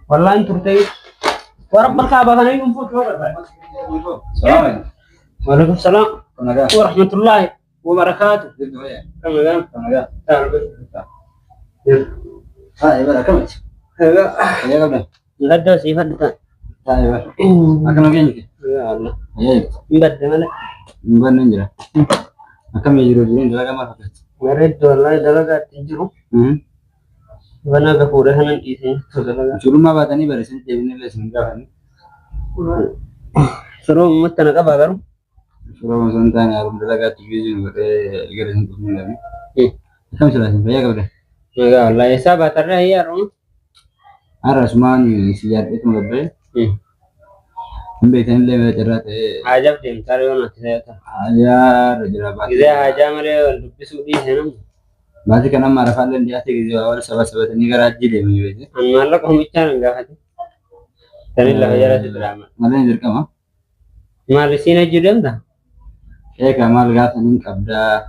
Wallaan turte. Warabba kaaba kana iyyuu hin fuutu yoo barbaade. Salaam alaikum. Waalaikum salaam. Nagaa. Wa rahmatullahi wa barakaatu. Jirtu fayyaa. Kam nagaan? Nagaa. Haa, ebara akkamiti? Fayyaa qabda? Gadda sii fadhata. Haa, ebara. Akkam nageenya kee? Ya Allah. Fayyaa jirtu? Hin badde malee. Hin banne hin jira. Akkam jiru jireenya dalagaa maal fakkaatti? Bareeddu wallahi dalagaa itti jiru. Banaa gafuudha kanan dhiisee jirtu dalagaa. Ijoollummaa baatanii bare isin deebinee illee isin gaafanne. Firoo uummata na qabaa garuu. Firoo osoo hin taane haadha dalagaatti biiziin godhee gara isin dhufuu hin dhabne. Akkam silaa isin fayyaa qabda? Nagaa wallahi eessaa baatarree hayyaa har'uma. Har'a asumaan si yaadheetuma gabbee hin beektan illee mee carraa ta'ee Haajaaf deemtaa yoo natti ta'e. haajaa irra jira baatee. Gizee haajaa malee wal dubbisuu dhiise namni. Baatii kana amma arafaan illee dhiyaatee gizee waa wal saba sabatanii gara hajjii deemanii beekte. An maallaqa homichaan hin gaafate. Tani lafa jalatti diraama. Malee ni dirqama. Maal isiin hajjuu deemta? Eegaa maal gaafaniin qabdaa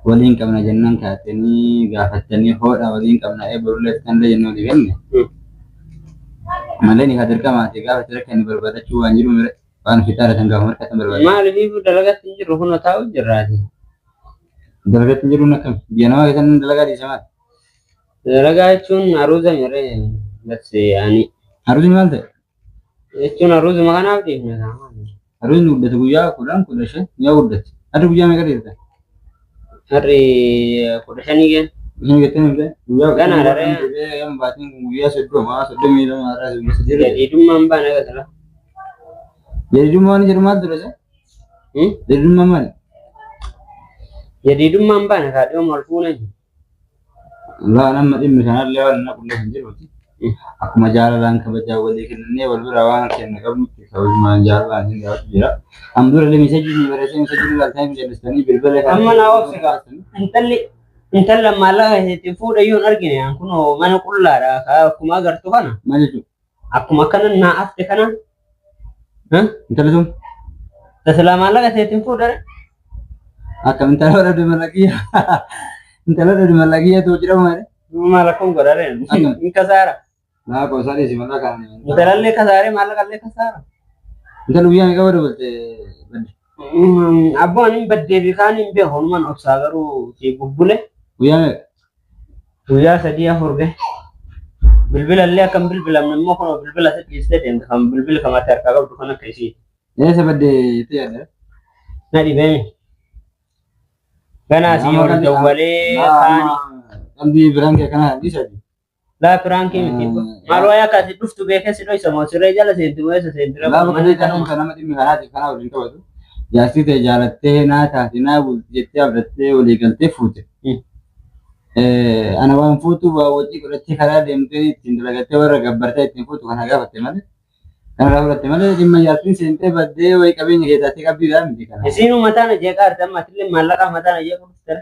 waliin qabna jennaan kaatanii gaafattanii hoodha waliin qabna ee borullee fitanillee jennee walii galle. Malee ni ka dirqamaati gaafa itti rakkani barbaadachuu waan jiru mire waan ofitti aadatan gaafa markatan barbaadatu. Maaliif dalagatti hin jirru kun taa'u jirraati. Dalagatti hin jiruun akkam biyya namaa keessatti dalagaa dhiise maal? Dalagaa jechuun aruuza miree bas ani Aruuzni maal ta'e? jechuun aruuzuma kanaaf dhiifne kaa maali? Aruuzni guddate guyyaa 10 15 guyyaa guddate. Ati guyyaa meeqa dhiifte? Har'i 15 geen. Isheen jettee himte guyyaa Ganaa 15 dharee. deebi'ee yoom baatiin kun guyyaa 30 32 har'aas guyyaa 3 irra jira. Jadiidummaan baana gasala. Jadiidummaa waan jedhu maal ture isa? Jadiidummaa maali? Jadiidummaan baana kaa dhiyooma wal fuunan. Laa nama dhimmi kanallee waan na qulleessu hin jiruuti. Akkuma jaalalaan kabajaa walii kennannee wal biraa waan kenna qabnutti kabajumaan jaalalaan hin gaafatu jira. Amma dura illee miseejii ni barreessee miseejii ilaaltanii jallisanii bilbila kana. Amma naa obsi kaa. Intalli intalla maallaqa isheetiin fuudha iyyuu hin argine an kunoo mana qullaadha kaa akkuma agartu kana. Maal jechuudha? Akkuma akkana naa hafte kana. Intalli sun Tasilaa maallaqa isheetiin fuudha. Akkam intala dhabde mallaqiyya. Intala dhabde mallaqiyya ta'u jedhamu malee. Maal akkam godhare? Akkam? Hin kasaara. Naa qoosaa dhiisi mallaqa kana. Intalallee kasaaree maallaqallee kasaara. Intala guyyaa meeqa booda balte badde? Abboo ani hin baddee fi kaan hin beeku onuman obsaa garuu fi bubbule. Guyyaa meeqa? Guyyaa sadii afur gahe. Bilbila illee akkam bilbilamne immoo kunoo bilbila si dhiistee deemte kan bilbila kamaatti harkaa qabdu kan akka isii. Eessa badde jettee yaadda? Na dhibeemi. Ganaa asii ol dawwalee kaani. Qalbii biraan kee kana dhiisati. Laa piraankii miti. Maal waa'ee akka ati dhuftu beekee si dhoysa moo siree jala seenti moo eessa seenti Laa bakka ta'e kanuma kan nama dhimmi kanaatiif kanaa waliin qabatu. Jaartii ta'e jaalattee naa taate naa bulti jettee abdattee walii galtee fuute. Ana waan fuutu waa wajjii godhattee karaa deemtee ittiin dalagattee warra gabbartee ittiin fuutu kana gaafatte malee. Kanarraa fudhatte malee dhimma jaartiin seentee baddee wayii qabeenya kee taatee qabdiidhaa miti kana. Isiinuu mataan jeeqaa jirti amma atillee maallaqaa mataan jeequu dhufte.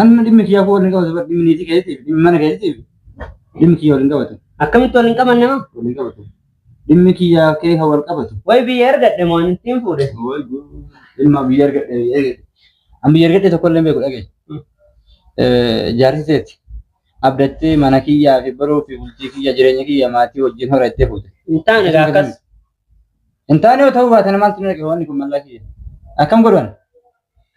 Amma dhimmi kiyyaa koo waliin qabatu bar dhimmi niitii keetiif dhimmi mana keetiif dhimmi kiyya waliin qabatu. Akkamitti waliin qabanne moo? Waliin qabatu. Dhimmi kiyyaa kee kan wal qabatu. Way biyya ergadhe moo ani ittiin fuudhe? Way dhimma biyya argadhe biyya argadhe. An biyya argadhe tokko illee hin beeku dhagaye. Jaarsi teeti. Abdattee mana kiyyaa fi baruu fi bultii kiyya jireenya kiyya maatii wajjin hora ittee fuute. Hin taane gaa akkas. Hin taane yoo ta'uu baate maaltu na dhaqe wanni kun mallaa kiyya. Akkam godhan?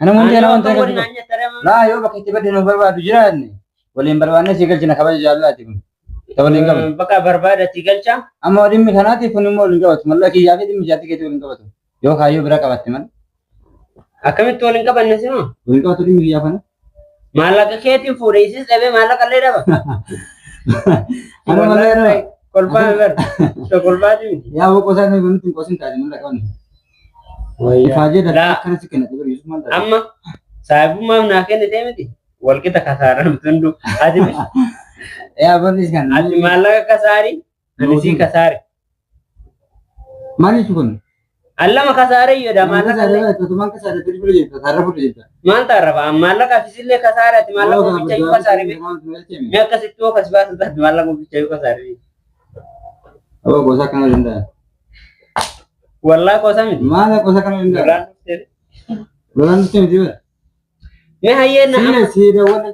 Ana wanti ana wanta Akkam galchu. godhan nyaata ree? Laa yoo bakka itti badde nu barbaadu jiraanne waliin barbaannee si galchina kabaja jaalalaati kun. Ta waliin qabnu. Bakka barbaadatti galcha. Amma dhimmi kanaatiif kun immoo waliin qabatu. Mallaa kiyyaa fi dhimmi jaartii keetii waliin qabatu. Yoo kaayyoo bira qabatte malee. Akkamitti waliin qabanne sima? Waliin qabatu dhimmi kiyyaa kana. Maallaqa keetiin fuudhe isis dhabee maallaqa illee dhaba. Ana malee irra. Kolfaa bar. Kolfaati miti. Yaa boqoo isaa kun nutti hin qosin taate mallaqa qabne. Ifaajee Laa. daldala akkana si kennate bari Yusuf maal taate? Amma saahibummaaf naa kennite miti. Walqixa kasaaran tundu. Ati Yaa barris kan. ati maallaqa kasaari ani sii kasaare. Maal jechuun kun? Allama kasaare iyyuu maallaqa illee. Tumaan kasaare bilbila jirta taarra fuudha jirta. Maal taarrafa maallaqa fisillee kasaare ati maallaqa oficha iyyuu kasaare mee mee akkasitti hoo kas baasu taate maallaqa oficha iyyuu kasaare. Aboo gosa akkana danda'a. Wallaa qosa miti. Maal gosa akkana danda'a? Lolaan dhuftee. Lolaan dhuftee miti bara. Mee hayyee na Sii sii dawwale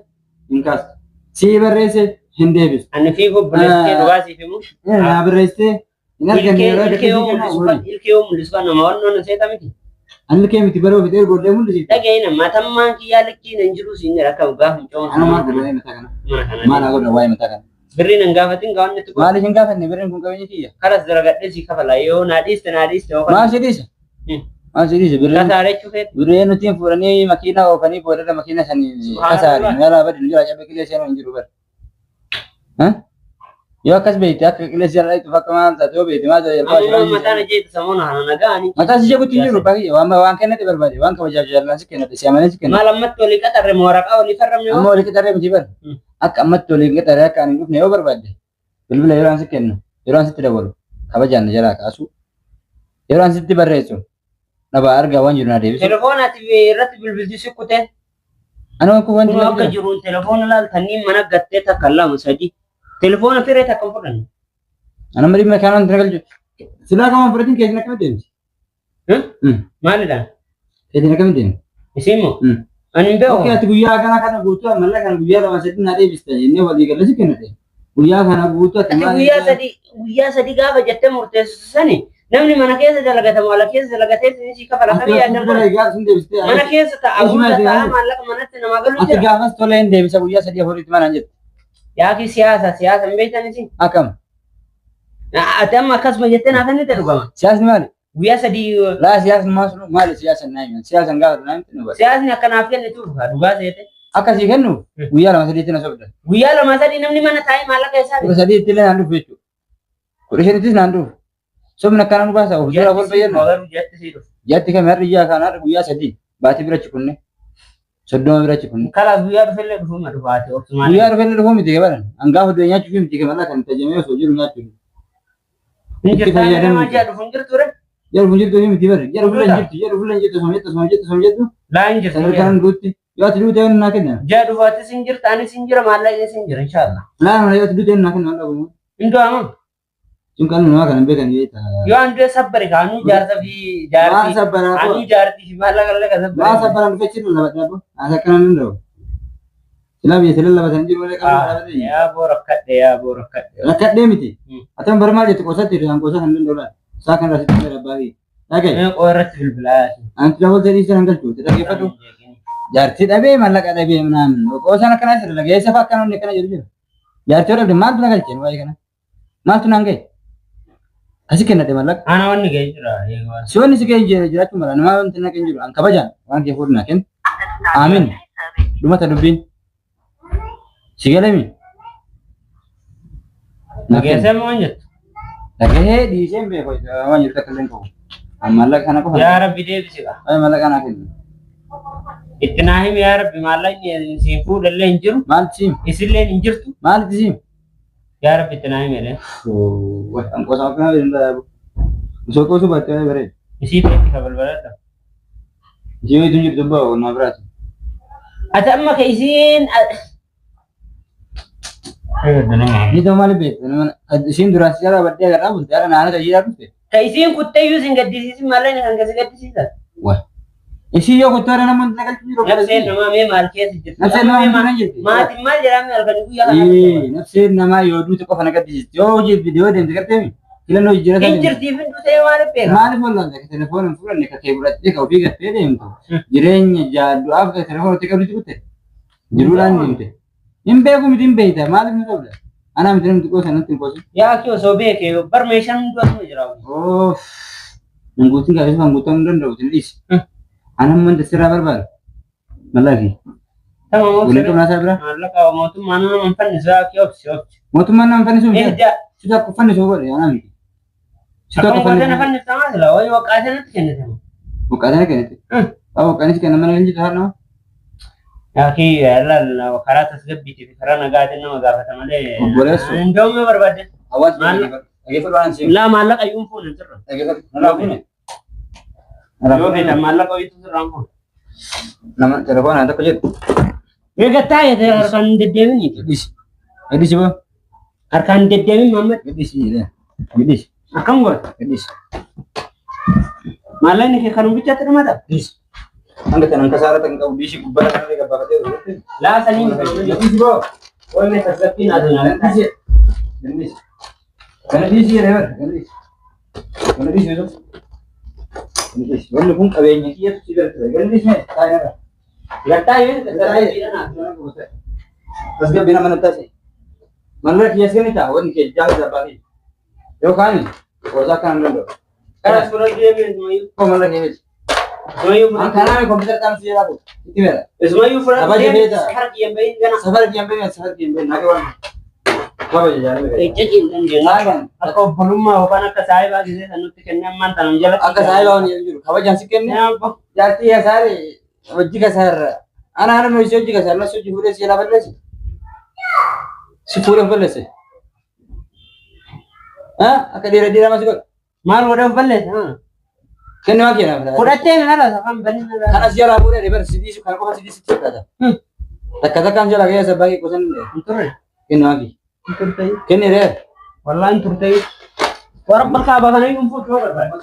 hin kaastu. Sii barreesse Hin deebisu. Ani fi obboleessi kee dhugaa siif himu. Naa barreessitee hin arganne yeroo Ilkee yoo akkasii mul'isu kenna kan ilkee yoo mul'isu kan nama wannoon seeta miti. Ani ilkee miti bara ofii ta'e goollee mul'isiifte. Dhaga'ina matammaan kiyyaa likkiin hin jiru siin jedha akka gaafa mucaa Ana maal godha waa'ee mataa kana? mana kana. Maal godha waa'ee mataa kana? Birriin hin gaafatin gaafannatti godha. Maaliif hin gaafanne birriin kun qabeenya kiyya? Karas daragadhee si kafala yoo naa dhiiste naa dhiiste yoo Maal si dhiisa? Maal si dhiisa birriin? Kasaara jechuu feete. Birriin nuti hin fuudhanii makiinaa oofanii boodarra makiina sanii kasaari. Nu jalaa badi nu jalaa cabee qilee seenuu hin jiru bara. Yoo akkas beekte akka qilee si jalaa dhaqxu akka maal taate yoo beekte maal taate jalqaba Amma shiraan mataan ajjeetu samuuna kana nagaa ani. Mataa si jabutti hin jiru baay'ee waan waan kennate barbaade waan kabajaaf jaalallaan si kennate si amanee si kennate. Maal ammatti walii qaxarre moo waraqaa walii farramne Amma walii qaxarree miti bara. Akka ammatti walii qaxarree akka ani hin dhufne yoo barbaadde bilbila yeroo an si kennu yeroo an sitti dabalu kabajaan na jalaa kaasu yeroo an sitti barreessu dhabaa argaa waan jiru naa deebisu. Telefoona ati irratti bilbilti si kuteen. Ani waan kun wanti Kun akka jiruun telefoona laaltanii mana gattee takka lama sadi. Telefoona firee takka hin fudhanne. Ana marii meeshaa wanti na galchu. Silaa kamaan fudhatiin keessin akkamitti deemti? Maalidha? Keessin akkamitti deemti? Isiin moo? Ani hin beeku. Okei ati guyyaa kana kana guutuu mallaqa kana guyyaa lama sadii naa deebista jennee walii galle si kennate. Guyyaa kana guutuu ati Ati guyyaa sadii gaafa jettee murteessitu sani namni mana keessa dalagatamu ala keessa dalagatee si kafala Ati kamii yaaddan tolee gaafa sun deebistee. mana keessa ta'a Isuma hunda ati ta'a gaafas- maallaqa manatti namaa galu Ati jira. gaafas tolee hin deebisa guyyaa sadii afuritti manaan jette. Yaaki siyaasa siyaasa hin beektan isin. Akkam? Ati amma akkasuma jettee naaf inni dhugama. Siyaasni maali? Guyyaa 3 Laa siyaasni maal sunu maali siyaasa naa himan siyaasan gaafa naa himte nu bara. Siyaasni akkanaaf kennituuf dhugaa seete. Akkasii kennu guyyaa lama sadiitti na sobda. Guyyaa lama sadii namni mana taa'ee maallaqa isaa 13tti illee naan dhufu jechuudha. 15ttis naan dhufu. Sobni akkana nu baasa of dura wal fayyadna. Garuu jatti sii dhufu. Jatti kam har'i ijaa kana har'i guyyaa 3 baatii bira cikunne 30 bira cikunne. Kalaas guyyaa dhufellee dhufuu ma dhufaate obsumaan. Guyyaa dhufellee dhufuu miti gabaran. Angaafa du'e nyaachuu miti gabaran kan tajaajilu osoo jiru nyaachuu. Hin jirtu nama ji'a dhufu hin jirtu re. Jara kun jirtu miti bari. Jara fuula hin jirtu. Jara fuula hin jirtu. Osoo jettu osoo jettu osoo jettu. Laa hin jirtu. Sadarkaan duutti. Yoo ati duute naa kenna. Ji'a dhufu atis hin jirtu anis hin jira maallaqni hin jira inshallah. Laa yoo ati duute naa kenna. Hin du'amu. Sun kan namaa kan hin beekan jeeta. Yoo an du'e sabbari ka anuu jaarsa fi Maa jaartii. sabbaraa Anuu jaartii fi maallaqa illee ka Maa sabbari. sabbaraan dhufee jiru laba dhabu. As akkana hin danda'u. Silaa biyya sila laba san jiru malee qaama dhaabate. Yaa boo rakkadhe yaa boo rakkadhe. Rakkadhee miti. Ati bara maal jettu qoosatti hir'isaan qoosa kan danda'u laata. Isaa kan irraa sitti gara fi. Dhagaye. Mee qoo irratti bilbilaa. Anti dabaltee dhiisan hin galchu. Dhaggeeffatu. Jaartii dhabee maallaqa dhabee naan qoosaan akkanaa sirra dhageessa fa'a akkana inni akkana jedhu jira. Jaartii yoo dhabde maaltu na galchee waa'ee kana? Maaltu naan ga'e? Asi kennadhe maallaqa. Ana wanni ga'ee jira. Si wanni si ga'e jiraachuu mala namaa wanti na kennu jiru an kabajaan waan kee fuudhu naa kennu. Aamin. Dhumata dubbiin. Si galemi? Dhageessee moo waan jettu? Dhagahee dhiisee hin beeku waan jiru takka illee hin qabu. An maallaqa kana qofa. Yaa Rabbi deebisi qa. Waa'ee maallaqa naa kennu. Itti naa himi yaa Rabbi maallaqni siin fuudhallee hin jiru. Maaltu siim? Isillee hin jirtu. Maaltu siim? Yaa Rabbi itti naa himi jedhee. An qoosama akkana danda'u. Osoo qoosuu baattee waa'ee bareeda. Isii ta'etti ka balbaladha. Ishee wayituun jirtu ba'a naa biraati. Ati amma ka isiin. Ni ta'u maaliif beektu? Isheen duraan si jalaa baddee agarraa bulte haadha naannoo tajaajilaa dhufte. Ka isiin kutteeyyuu sin gaddisiisin maallaqni kan kasi gaddisiisan. Ishii yoo kuttuu haadha namoonni na galchu jiru. Nafseen namaa mee maal keessa jirti? Nafseen namaa hin jiran jirti. Maatiin maal jedhaa mee halkanii guyyaa kana? Nafseen namaa yoo duute qofa na gaddisiisti. Yoo hojii yoo deemte garteemi filannoo jijjiirraa Hin jirtiif hin dhufee maaliif beeka? Maaliif wallaalta ka telefoona hin fudhanne ka kee fudhattee ka ofii gattee deemtu jireenya jaaddu'aaf ka telefoona itti qabdutti kutte jiruudhaan deemte. Hin beeku miti hin beekta maaliif nu qabda? Anaa miti namti qoosa natti hin qoosin. Yaa kee osoo beekee bar meeshaan hunduu asuma jira. Oof. Hin guutin kaasuu kan guutamuu hin danda'u isin dhiisi. Anaan wanta sirraa barbaadu. Mallaqi. Tamam Waliin qabnaa isaa bira. Maallaqa mootummaan nama hin fannisu yaa kee obsi obsi. Mootummaan nama fannisu miti. Ehda Situ akka fannisu godhe anaa miti. Situ akka akkam gootee na fannisu. fanniftamaa sila wayi waqaatee natti kennite. Boqqaatee kennite. Boqqaanis kenna mana leenjitu haa nama. Yaa kee laal karaa tasgabbiitii fi karaa nagaatiin nama gaafata malee. Obboleessoo. Indoomii yoo barbaadde. Hawaasa Maal- dhaggeeffadhu waan siim. Laa maallaqa iyyuu hin fuune sirra. Dhaggeeffadhu. Nalaa fuune. Yoo feetan maallaqa iyyuu sirraa hin fuune. Nama telefoonaan tokko jedhu. Eegattaa jedhee harkaan hin deddeebini. Gadhiisi. Gadhiisi boo. Harkaan hin deddeebin Muhammad. Gadhiisi jedhee. Gadhiisi. Akkam goota? Gadhiisi. Maallaqni kee kanuma bichaatti dhumata? Dhiisi. Hanga kanan kasaara kan qabu dhiisi gubbaa kanarra gabaafatee jiru. Laa sanii miti. Gadhiisi boo. Wanni tasgabbiin adeemaa. Gandhiisi. Gandhiisi. Gandhiisi jedhee bara gandhiisi. Gandhiisi Yusuf. Gandhiisi. Wanni kun qabeenya kiyyatu si bira ture. Gandhiisi mee taa'ee irra. Gattaa'ee tasgabbiidhaan haasa'u. Tasgabbiin mana taasise. Manarra kiyya si kennitaa wanni kee jaalata abbaa kiyya. Yookaan qoosaa akka nan danda'u. Karaa suuraa deemee Ismayyuu. Koo manarra kiyya miti. Ismayyuu An fudhatu. kanaa kompiitara qaamsi jedhaa kun itti meera. Ismayyuu fudhatu Kabaja deemee beektaa. safara kiyyan bahin gana. Safara kiyyan beekna safara kiyyan beekna akka waan kabaja jaalala. Ejjejiin dandeenyu. Saagan Akka obbolummaa yookaan akka saayibaa gisee san nutti kennee ammaan tanaan jalatti. akka saayibaa waan jiru kabajaan si kenne. Jaartii kasaare hojii kasaarra. Ana ana meeshaa hojii kasaarra nas hojii fuudhee si jalaa balleesse. Si fuudhee balleesse. Akka dhiira dhiira mas godha. Maal godhee of balleessa? Kenni waan kenna. Fudhattee ni dhala safaan banni dhala. Kana si jalaa fuudhee bar si dhiisu kana qofa si dhiisu fakkaata. Takka takkaan jalaa keessa baay'ee qosan Hin turre. kenni waan kiyya. Hin turte. Kenni reer. Wallaan hin turte. Warra bakka baafanii hin fuutu yoo barbaade.